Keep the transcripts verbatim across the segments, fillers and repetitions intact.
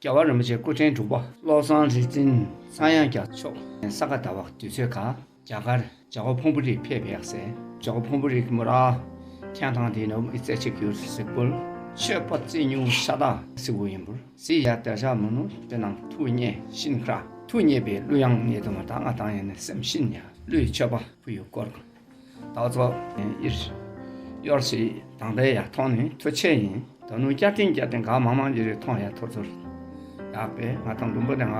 རྒྱལ་བ་རིན་པོ་ཆེ་སྐུ་ཕྲེང་དྲུག་པ་བློ་བཟང་རིག་འཛིན་ཚངས་དབྱངས་རྒྱ་མཚོ་མཆོག་ས་ག་ཟླ་བ་དུས་ཚོད་ཁ་རྒྱ་གར་བྱ་རྒོད་ཕུང་པོ་རིར་ཕེབས་ཡག་ཟེར། བྱ་རྒོད་ཕུང་པོ་རི་གི་མོ་ར་ཐེན་ཐང་དེ་ནོ་ཨི་ཙེ་ཆིག་ཡུར་སིག་པུལ་ཆོས་པ་རྩི་ཉུང་ཤ་སྟག་སི་བོ་ཡིན་པུར་སི་ཡ་དེ་ཤ་མོ་ནུ་དེ་ནང་ཐུགས་མཉེས་ཤིན་ཁྲ་ཐུགས་མཉེས་པའི་གླུ་དབྱངས་ཉེ་དུ་མ་དང་ང་དང་ཡང་ནི་སེམས་ཤིན་ཡ་གླུའི་མཆོད་པ་ཕུལ་ཡུལ་སྐོར། ད་ཚོ་ཨིར་ཡོར་སི་དང་དེ་ཡ་མཐོང་ནི་ཐུགས་ཆེ་ཡིན། ད་ནུ་བསྐྱར་ཏིང་བསྐྱར་ཏིང་ག་མང་མང་ཡོད་རེད་མཐོང་ཡ་ཐོར་ཚོར་ཡག་པས་ང་དང་ལུང་པ་དེ་ང་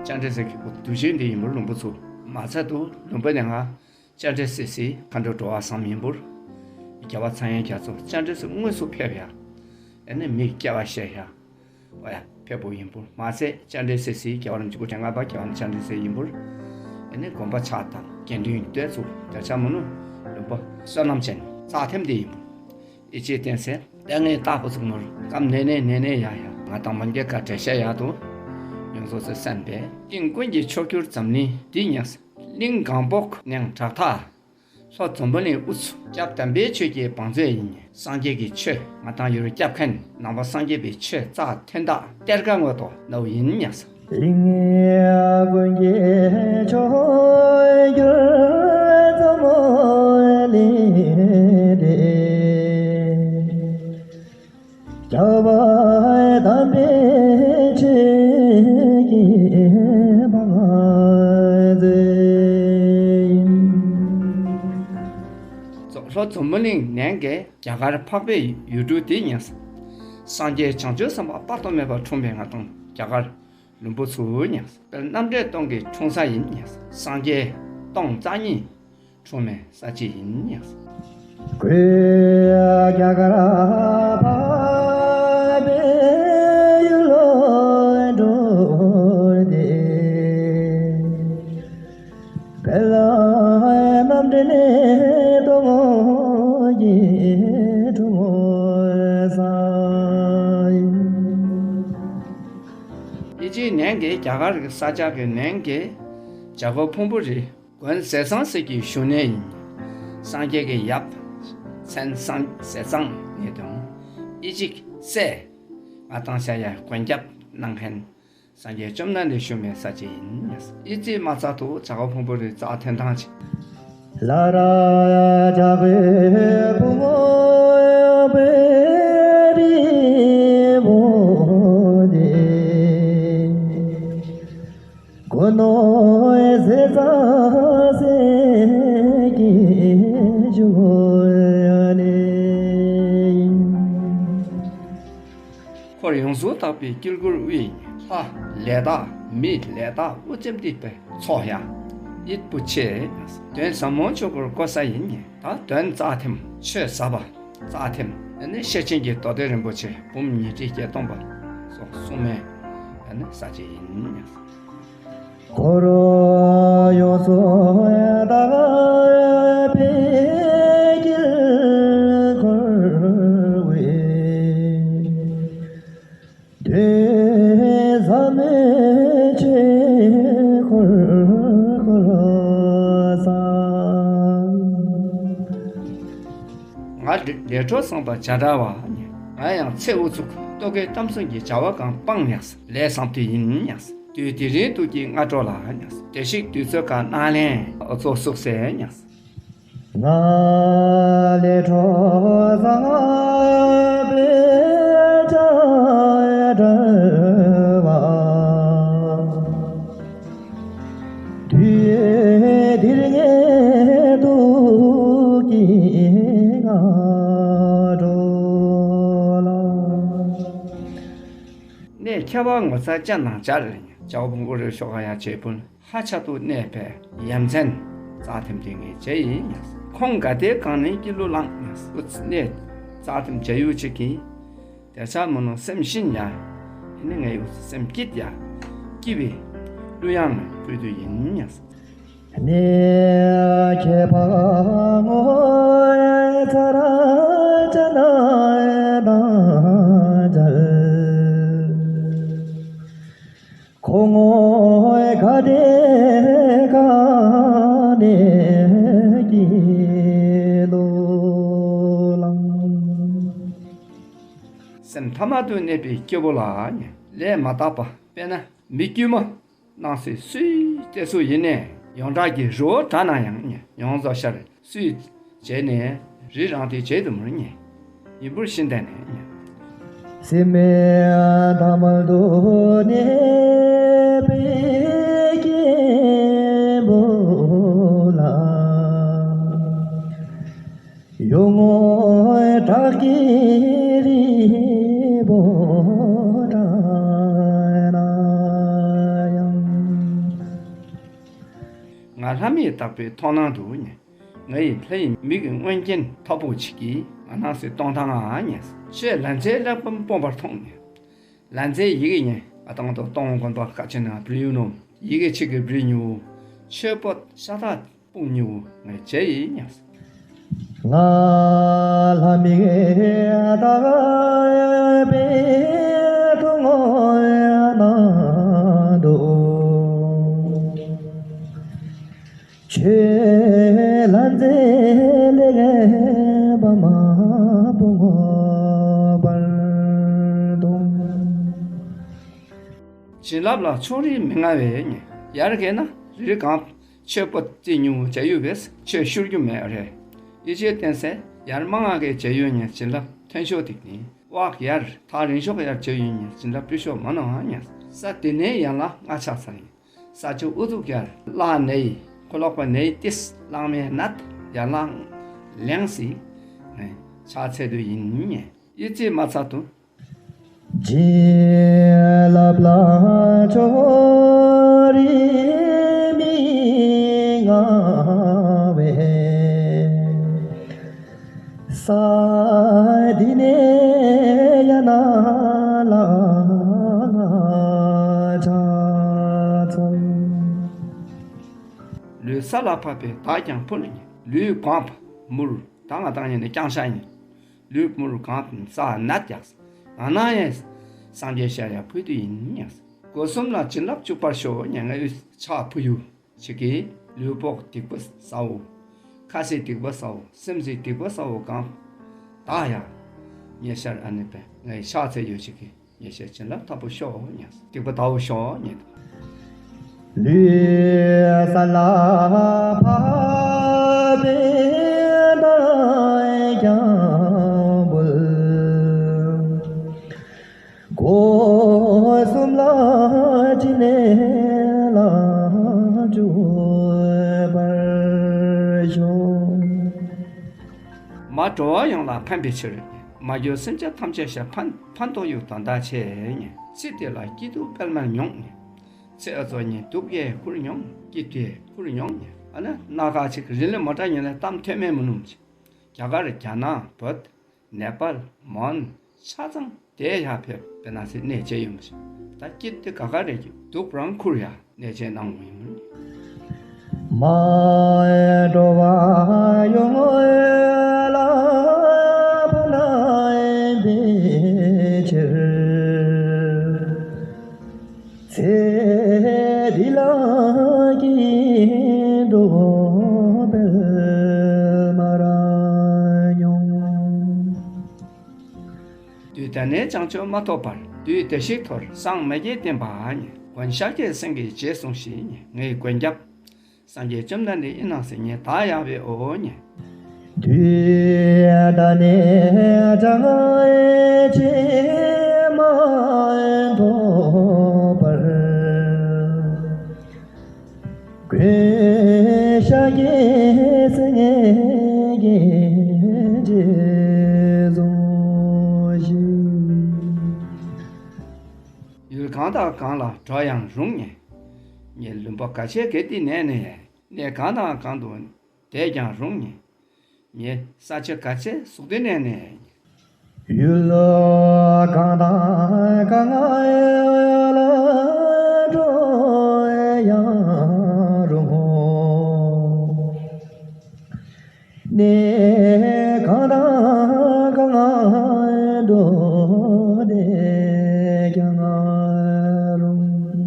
བཅར་འདྲི་ཟེར་གི་གུ་དུ་ཤེས་འདི་ཡིན་པུར་ལུང་པ་ཚུ་མ་ཚད་དུ་ལུང་པ་དེ་ང་བཅར་འདྲི་སི་སི་མཁའ་འགྲོ་འགྲོ་བ་བསམ་ཡིན་པུར། རྒྱལ་བ་ཚངས་དབྱངས་རྒྱ་མཚོ་བཅར་འདྲི་སི་དངོས་སུ་ཕེབས་ཡ། ཨེ་ནི་མི་སྐྱ་བ་བཤད་ཡ། ཨོ་ཡ་ཕེབས་པོ་ཡིན་པུར་མ་ཚད་བཅར་འདྲི་སི་སི་རྒྱལ་བ་རིན་པོ་ཆེ་སྐུ་ཕྲེང་ལྔ་པ་རྒྱལ་བ་བཅར་འདྲི་སི་ཡིན་པུར། ཨེ་ནི་དགོན་པ་ཕྱག་དང་དགེ་འདུན་སྡེ་ཚུགས་དེ་ཆ་མོ་ནུ་ལུང་པ་བསོད་ནམས་ཅན་རྩ་ཐེམ་དེ་ཡིན་པུར། ཨི་ཅེ་བསྟན་སེ་ལྟ་ངན་རྟག་པ་ཚུགས་ནོར་སྐམ་ནེ་ནེ་ནེ་ནེ་ཡ་ཡ་ང་དང་མ་འགལ་ཀ་བྲེ་ཤ་ཡ་དུ་ཡོང་སོ་སེ་སན་པས་ཀིང་ཀུན་གྱི་མཆོག་གྱུར་འཛམ་གླིང་འདི་ཉག་གླིང་གང་པོག་ནང་བྲག་ཐག་ལྷོ་འཛམ་བུ་གླིང་དབུས་སུ་སྐྱབས་དམ་པའི་ཆོས་ཀྱི་བང་མཛོད་ཡིན། སངས་རྒྱས་ཀྱི་ཆོས་ང་དང་ཡུལ་སྐྱབས་མཁན་ནང་པ་སངས་རྒྱས་པའི་ཆོས་རྩ་འཐེན་དག་གཏེར་ཁ་ངོ་ཏོ་ནའུ་ཡིན་ཉག་ས། གླིང་ཀུན་གྱི་མཆོག་གྱུར་འཛམ་བུ་གླིང་འདི། སྐྱབས་དམ་པའི་ཆོས་ཀྱི་བང་མཛོད་ཡིན། ལྷོ་འཛམ་བུ་གླིང་ནང་གི་རྒྱ་གར་འཕགས་པའི་ཡུལ་གྲུ་དེ་ཉག་ས། སངས་རྒྱས་བྱང་ཆུབ་སེམས་དཔའ་དཔག་ཏུ་མེད་པ་འཁྲུངས་པའི་ང་དང་རྒྱ་གར་ལུང་པ་ཚུ་ཉག་ས། དཔལ་རྣམ་འདྲེན་སྟོང་གི་འཁྲུངས་ས་ཡིན་ཉག་ས། སངས་རྒྱས་སྟོང་རྩ་གཉིས་འཁྲུངས་མའི་ས་ཆ་ཡིན་ཡང་། གོས་རྒྱ་གར་འཕགས་པའི་ཡུལ་ལུ་འགྲོ་སྟེ། དཔལ་རྣམ་འདྲེན་སྟོང་གི་འཁྲུངས་ས་ཡིན། ཨི་ཅིའི་ནང་གི་རྒྱ་གར་གྱི་ས་ཆ་གི་ནང་གི་བྱ་རྒོད་ཕུང་པོ་རི། དགོན་ཟས་གཙང་ཟེར་གྱི་བཞུགས་གནས་ཡིན། སངས་རྒྱས་ཀྱི་ཡབ་མཚན་སངས་ཟས་གཙང་ནས་དང་། ཨི་ཅིག་སྲས་ང་དང་ཤ་ཡ་མགོན་སྐྱབས་གནང་མཁན་སངས་རྒྱས་བཅོམ་ལྡན་འདས་བཞུགས་མའི་ས་ཆ་ཡིན། ཨི་ཙི་མ་ཚ་དུ་བྱ་རྒོད་ཕུང་པོ་རི་རྩ་འཐེན་ཐང་ཆེ། ལ་ར་བྱ་རྒོད་ཕུང་པོ་རི་མོ་དེ། གོ་ནོར་ཟས་གཙང་ཟེར་གྱི་བཞུགས་གནས་ཡིན། འཁོར་ཡོངས་སུ་དག་པའི་དཀྱིལ་འཁོར་དབུས་ལྷ་ལས་དག་མི་ལས་དག་དབུ་ལྕེམ་ཏིག་པའི་ཚོགས་ཡང་ཡིད་བུ་ཆེ། གདོན་ཟབ་མོ་ཆོས་སྐོར་བསྐོར་ས་ཡིན། ད་གདོན་རྩ་ཐེམ་ཆོས་ཟབ་པ་རྩ་ཐེམ་ནི་ཤེར་ཕྱིན་གྱི་མདོ་སྡེ་རིན་པོ་ཆེ་འབུམ་ཉི་ཁྲི་བརྒྱད་སྟོང་པ་སོགས་གསུངས་མའི་ས་ཆ་ཡིན། འཁོར་ཡོངས་སུ་དག་པའི་དཀྱིལ་འཁོར་དབུས། གདོན་ཟབ་མོའི་ཆོས་འཁོར་བསྐོར་ས། ང་ལས་འཕྲོ་བཟང་པ་བྱ་བྲལ་བ། ང་ཡང་ཚེ་འུ་ཚུགས་རྟོག་གེ་གཏམ་གསུམ་གྱི་བྱ་བ་གང་སྤངས་ཉགས། ལས་བཟང་དུས་ཡིན་ཉགས། དུས་དེ་རིང་དུས་ཀྱི་སྔ་དྲོ་ལ་ཉགས། བདེ་གཤེགས་དུས་ཚོད་ཀ་སྣང་ལེན་འུ་ཚོ་སུག་སེ་ཉགས། ང་ལས་འཕྲོ་བཟང་པོའི་བྱ་བྲལ་བ། དུས་འདིར་ངས་དུག་གི་སྔ་དྲོ་ལ། གནས་ཁྱད་པར་ངོ་མཚར་ཅན་དང་སྦྱར། བྱ་རྒོད་ཕུང་པོ་རི་ཤོག་ཁ་ཡང་བྱེད་ཕུལ། ཧ་ཆ་ཏུ་གནས་པའི་ཡ་མཚན་རྩ་ཐེམ་དེ་ངས་བྱས་ཡིན། ཁོང་དགའ་དེ་གང་ནས་སྐྱིད་ལུ་ལངས། གནས་རྩ་ཐེམ་བྱ་ཡུལ་ཅིག་གིས། དེ་ཆ་མོ་ནོ་སེམས་ཤིན་ཡ། ཨེ་ནི་ངའི་སེམས་སྐྱིད་ཡ། སྐྱིད་པའི་གླུ་དབྱངས་ཕུལ་དུ་ཡིན་ཡ། གནས་ཁྱད་པར་ངོ་མཚར་ཅན་དང་སྦྱར། ཁོ་ངོ་ག་དེ་ག་ནས་སྐྱིད་ལོ་ལང་། སེམས་ཐ་མ་དུ་གནས་པའི་སྐྱེ་བོ་ལ་ཉེ། ལས་མ་དག་པ། དཔེར་ན་མི་དཀྱུས་མ་སྣང་སྲིད་སུའི་བལྟས་སུ་ཡིན་ནས་ཡོངས་གྲགས་ཀྱི་རི་བོ་བྲག་ན་ཡང་ཉེ་ཡོངས་རྫོགས་ཤར་སུས་བྱས་ནས་རི་རང་དེ་བྱེད་དུ་མི་ཉེ་ཡིན་པུར་ཤིན་ཏན་ནས་ཉེ། སེམས་མེད་ཐ་མལ་དུ་གནས་པའི་སྐྱེས་བུ་ལ། ཡོངས་བསྔོས་བདག་གི་རི་བོ་བྲག་ན་ཡང་། ང་ལྷ་མིའི་བདག་པོའི་མཐོང་སྣང་དུ་ཉེ། ང་ཡི་ལྷ་ཡི་མིག་གི་མངོན་རྐྱེན་ཐོབ་པོ་ཆིག་གིས་ང་སྣང་སྲིད་སྟོང་ཐང་ང་ཉེ། ཆོས་ལྷ་མཛེས་གླེགས་བམ་སྤོང་བར་མཐོང་ཉེ། ལྷ་མཛེས་ཡི་གེ་ཉེ་ཨ་དང་དུ་སྟོང་དགོན་པ་ཁ་ཆེ་ན་བྲི་ཡུ་ནོ། ཡི་གེ་ཆིག་གི་བྲི་ཉུ། ཆོས་པོ་ཤ་ཐག་སྤུངས་ཉུ་ངས་བྱས་ཡི་ཉེ། ང་ལྷ་མིའི་བདག་པོའི་མཐོང་སྣང་དུ། ཆོས་ལྷ་མཛེས་གླེགས་བམ་སྤོང་བར་མཐོང་། བྱིན་རླབས་ལ་ཕྱོགས་རིས་མི་མངའ་བས་ཉེ། ཡར་གས་ན་རི་གངས་ཆོས་པོ་རྩི་ཉུང་བྱ་ཡུལ་བས་ཆོས་ཤོར་རྒྱུ་མེད་རེད། ཡིད་ཆེས་བརྟན་སའི་ཡར་མ་མངའ་གས་བྱ་ཡུལ་ཉེ་བྱིན་རླབས་ཐོན་ཤོག་ཏིག་ནི་བག་ཡར་ཐག་རིང་ཤོག་ཡར་བྱ་ཡུལ་ཉེ་བྱིན་རླབས་སྤྲོད་ཤོག་མ་ནོ་ཨ་ཉེ། ས་དེ་ནས་ཡན་ལག་ལྔ་ཆགས་ས་ཡིན། ས་ཆུ་ཨུ་ཚུགས་ཡར་བརླག་ནས་ཡི་འཁོར་ལོག་པ་ནས་ཡི་ཏིས་བརླག་མེད་ནད་ཡར་ལངས་ལེངས་སི་ནས་ཕྱག་འཚལ་དུ་ཡིན་ཉེ། ཡིད་ཆེས་མ་ཚར་དུ། བྱིན་རླབས་ལ་ཕྱོགས་རིས་མི་མངའ་བས། ས་འདི་ནས་ཡ་ན་ལ་ང་ཆ་ཚང་། ལུས་ས་ལ་ཕབ་པའི་བདག་ཀྱང་ཕུ་ལ་ཉེ། ལུས་གོང་ཕ་མུར་ད་ང་དང་ཉེ་ནས་རྐྱང་ཤ་ཉེ། ལུས་མུར་གང་དུ་ས་ནད་རྒྱག་ང་ན་ཡང་སངས་རྒྱས་ཤར་ཡ་ཕུལ་དུ་ཡིན་ཉེ། སྒོ་གསུམ་ལ་བྱིན་རླབས་བཅུག་པར་ཤོག་ཉེ། ང་ཡི་ཕྱག་ཕུ་ཡུ། ཆིག་གིས་ལུས་པོ་སྡིག་པ་བསལ་བོ། ཁ་ཟས་སྡིག་པ་བསལ་བོ། སེམས་ཟས་སྡིག་པ་བསལ་བོ་གང་། བདག་ཡང་ཉེ་ཤར་ཨ་ནི་པས་ངའི་ཕྱག་འཚལ་ཡོད་ཆིག་གིས་ཉེ་ཤར་བྱིན་རླབས་ཐོབ་པོ་ཤོག་ཉེ། སྡིག་པ་དག་བོ་ཤོག་ཉེ། ལུས་ས་ལ་ཕབ་པའི་བདག་ཀྱང་ཕུལ། སྒོ་གསུམ་ལ་བྱིན་རླབས་ལ་འཇུག་པར་ཤོག། མ་འགྲོ་བ་ཡོངས་ལ་ཕན་པའི་ཕྱིར། མ་གྱུར་སེམས་ཅན་ཐམས་ཅད་ཤ་ཕན་ཕན་ཐོགས་ཡུག་དང་ཟླ་ཆེ་ཉེ། ཚེ་འདི་ལ་སྐྱིད་སྡུག་སྤེལ་མར་མྱོང་ཉེ། ཚེ་ཨ་ཚོ་ཉེ་སྡུག་གེ་ཁུར་མྱོང་སྐྱིད་དེ་ཁུར་མྱོང་ཉེ། ཨ་ན་སྣ་ཁ་ཅིག་རིན་ལས་མ་དྲག་ཉེ་ལ་གཏམ་ཐོན་མེད་མི་ནུམ་ཆེ། རྒྱ་གར་རྒྱ་ནག་བོད། ནེ་པཱལ། མོན། ཆ་ཚང་དེ་ཡར་ཕེབས་པའི་ནང་སྲིད་གནས་བཅས་ཡོད་མ་ཞིག་ད་སྐྱིད་དེ་ག་ག་རེ་ཀྱི་སྡུག་རང་ཁུར་ཡ་གནས་བཅས་གནང་བ་ཡིན། མ་འགྲོ་བ་ཡོངས་ལ་ཕན་པའི་ཕྱིར། ཚེ་འདི་ལ་སྐྱིད་སྡུག་སྤེལ་མར་མྱོང་། དུས་ད་ནས་བྱང་ཆུབ་མ་ཐོབ་བར། དུས་དེ་ཞིག་ཐོར་སངས་མ་རྒྱས་བསྟན་པ་ཉེ། མགོན་ཤཱཀྱའི་སེང་གེས་རྗེས་བཟུང་ཞིང་ཉེ། ངའི་མགོན་སྐྱབས་སངས་རྒྱས་བཅོམ་ལྡན་འདས་ཨིན་ནང་སེ་ཉེ་ད་ཡང་བའི་འོ་ཉེ། དུས་ད་ནས་བྱང་ཆུབ་མ་ཐོབ་བར། མགོན་ཤཱཀྱའི་སེང་གེས་རྗེས་བཟུང་ཞིང་། ཡུལ་གང་དང་གང་ལ་འགྲོ་ཡང་རུང་ཉེ། ཉེ་ལུང་པ་ག་ཆེ་གེ་ཏི་ནས་ནས། གནས་གང་དང་གང་དུ་བསྡད་ཀྱང་རུང་ཉེ། ཉེ་ས་ཆ་ག་ཆེ་ཟུག་སྟེ་ནས་ནས། ཡུལ་གང་དང་གང་ལ་འགྲོ་ཡང་རུང་། གནས་གང་དང་གང་འགྲོ་བསྡད་ཀྱང་རུང་།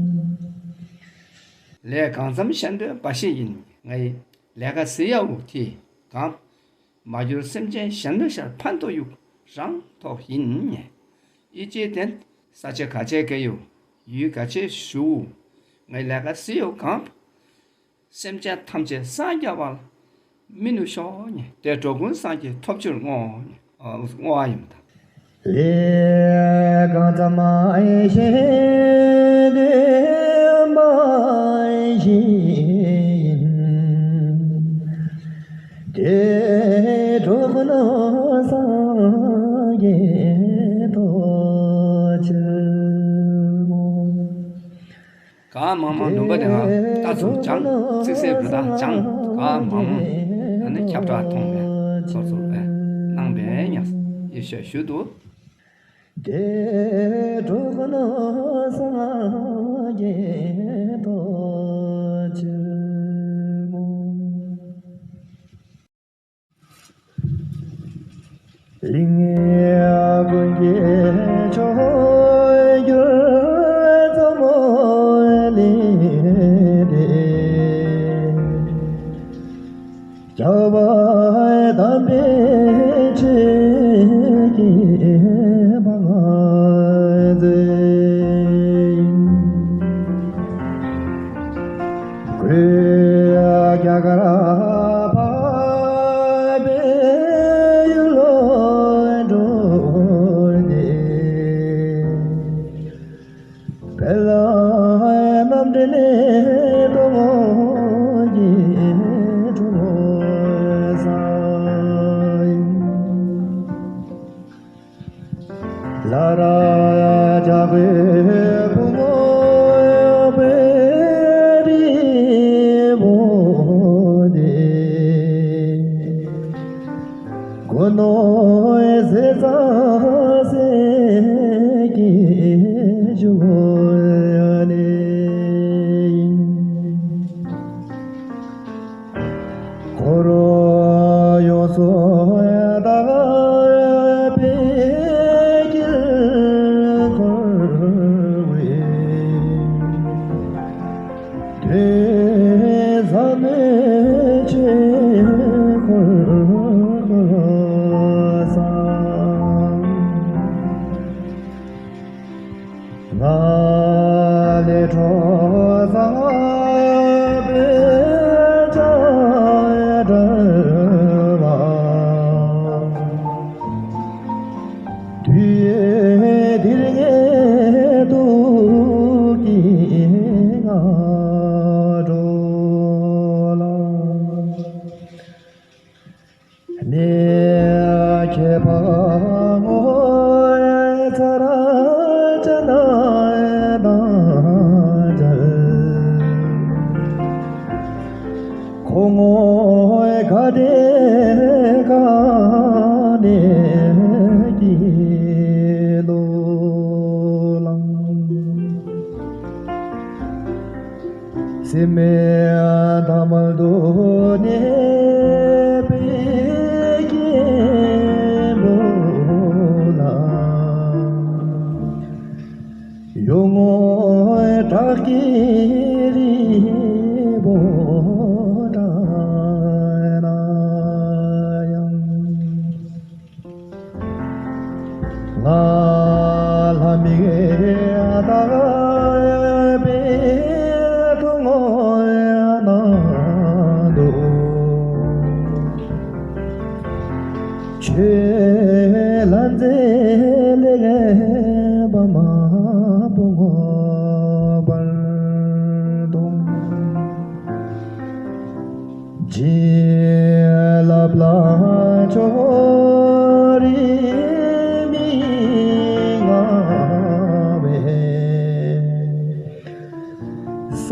ལས་གང་འཚམ་གཞན་དོན་འབའ་ཞིག་ཡིན། ངའི་ལས་ཀ་ཟེར་ཡ་འུ་དེ་གང་། མ་གྱུར་སེམས་ཅན་གཞན་མི་ཤར་ཕན་ཐོགས་ཡུག་རང་ཐོག་ཡིན་ཉེ། ཨི་ཅེ་དེན་ ས་ཆ་ག་ཆེ་གེ་ཡོད། ཡུལ་ག་ཆེ་བཞུགས། ངའི་ལས་ཀ་སི་ཡོད་གང་། སེམས་ཅན་ཐམས་ཅད་སངས་རྒྱ་བ་ལ། མི་ནུ་ཤོག་ཉེ་དེ་འགྲོ་ཀུན་སངས་རྒྱས་ཐོབ་ཕྱིར་བསྔོ། བསྔོ་བ་ཡིན་པ་དང་། ལས་གང་བརྩམས་ཤིང་འདོད་པ་ཡིན། དེ་འགྲོ་ཀུན་སངས་རྒྱས་ཐོབ་ཕྱིར་བསྔོ། ག་མང་མང་འདུན་པ་དེ་ང་ལྟ་ཚུལ་སྦྱང་། ཚིག་གསལ་རུ་དག་སྦྱང་། ག་མང་མང་ཨ་ནི་ཁྱབ་བསྒྲགས་མཐོང་བས་སོ་སོ་བས་གནང་བས་ཉག་ཡེ་ཤ་ཞུ་དུ། དེ་འགྲོ་ཀུན་སངས་རྒྱས་ཐོབ་ཕྱིར་བསྔོ། གླིང་ཀུན་གྱི་མཆོག་གྱུར་ཙམ་ལས་འདས། རྒྱལ་བ་དམ་པའི་ཆོས་ཀྱི་དབང་མཛད། གོས་རྒྱ་གར་འཕགས་པའི་ཡུལ་ལ་འགྲོ་སྟེ། དཔལ་རྣམ་འདྲེན་སྟོང་གི་གྲུབ་པ་བསྩལ། ལ་ར་བྱ་རྒོད་ཕུང་པོའི་རི་བོ་འདི། གོ་ནོར་ཟས་གཙང་སྲས་ཀྱི་བཞུགས་གནས། འཁོར་ཡོངས་སུ་དག་པའི་དཀྱིལ་འཁོར་བའི། དོན་ཟབ་མོའི་ཆོས་འཁོར་བསྐོར་བ་བསམ། ངག་ལས་འཕྲོ་བཟང་པོའི་སྒྲ་སྒྲོགས་པ། དུས་འདིར་ངེས་དུག་གི་སྔགས་སྒྲོགས་ལ། ནས་ཁྱད་འཕགས་ངོ་མཚར་ཅན་དང་མཇལ། ཁོ་ངོ་ག་དེ་ག་ནས་སྐྱེས་ལོ་ལང་། སྲིད་མའི་ཐ་མལ་དུ་གནས་པའི་སྐྱེས་བུ་ལ། གཡུལ་ངོའི་བྲག་གི་རི་བོ་འདྲ་ན་ཡང་། ང་ལྷ་མིག་དག་པའི་ཐུགས་དགོངས་ནང་དུ། ཆོས་ལ་མཛད་ལེགས་པ་མ་བུ་ངོ་བར་དུ། བྱིན་རླབས་ལ་ཕྱོགས་རིས་མི་མངའ་བའི། ས་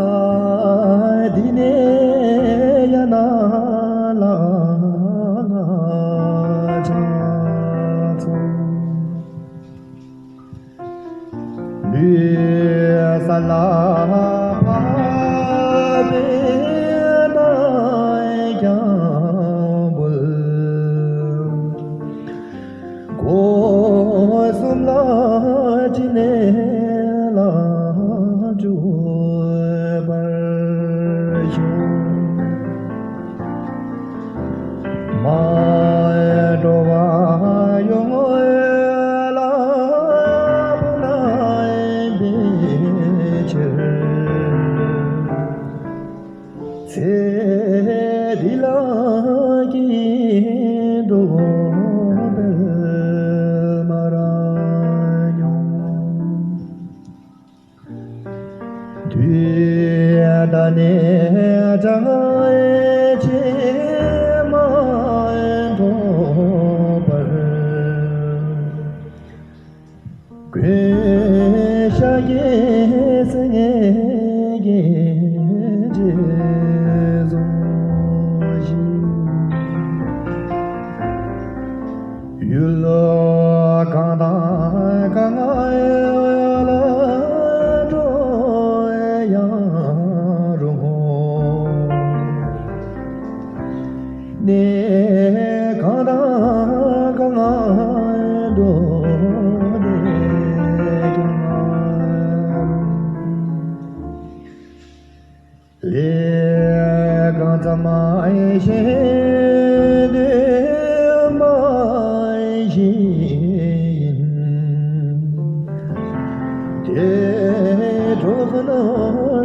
འདི་ནས་ཡ་ན་ལ་ང་ཕྱག་འཚལ། ལུས་ས་ལ་ཕབ་པའི་རྣམ་ལྔ་འབུལ། སྒོ་གསུམ་ལ་ཕྲིན་ལས་ལ་འཇུག་པར་ཞུ། མ་འགྲོ་བ་ཡོངས་ལ་ཕན་ན། དེ་འདི་ལ་སྐྱིད་འགྲོ་སྤེལ་མ་ར་མྱོང་། དུས་ད་ནས་ཅང་ཅི་མ་འགྲོ་བར། ཀུན་ཤ་ཡི་སེང་གེ་བཟུང་ཞིང་། ཡུལ་གང་དང་གང་ལ་འགྲོ་ཡང་རུང་། གནས་གང་དང་གང་འགྲོ་དེ་ཀྱང་། ལས་གང་ཙམ་ཞིག་འདོད་མ་ཡིན། དེ་གྲོགས་ནོར།